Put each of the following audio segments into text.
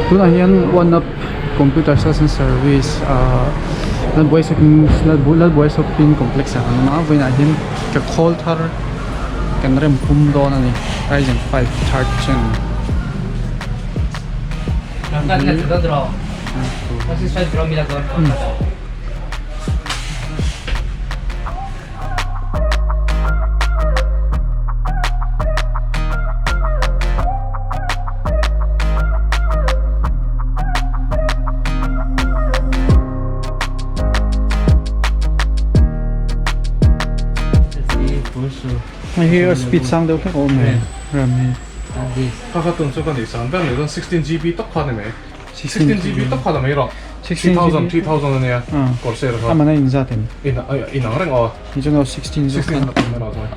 Tunah hian one up computer sales and service ahh Lalbuai shopping Lalbuai shopping complex ah kan awm a vawiinah hian ka khawl thar kan rem pum dawn a ni Ryzen 5 third gen. Hei hi a speed sang deuh hlek a awm mai ram hi. Kha kha tun chu ka nih sang ber ni chuan 16 GB tak kha ni mai. 16 GB tak kha la mai rawh. 3000 3000 ania Corsair kha. A man a inzat em? In in ang reng aw. Ni chuan aw 16 zawk khan. 16 la tam mai rawh chuan.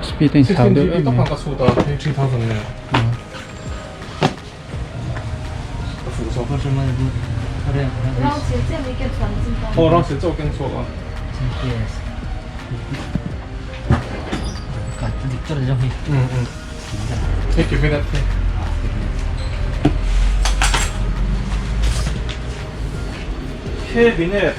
Speed a inthlau deuh em mai. 16 GB tak khan ka chhut a hei 3000 ania. Aw rang sil chauh keng chhuak a. Hei cabinet hi. Cabinet.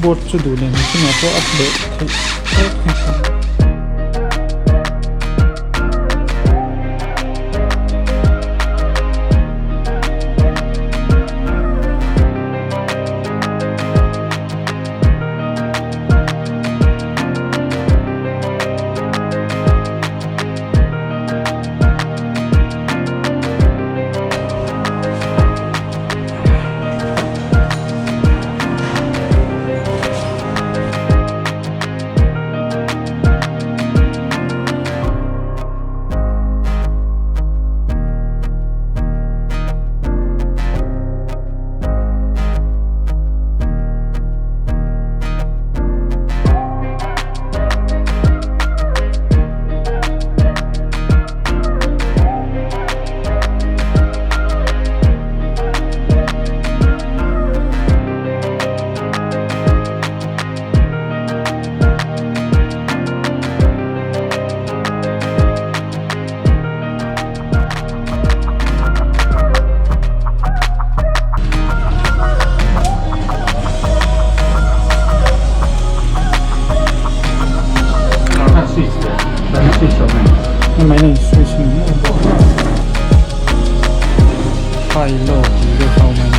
Board chu duh leh chungah pawh a leh theih tawp. Switch ni maw high low tih deuh kha a awm a.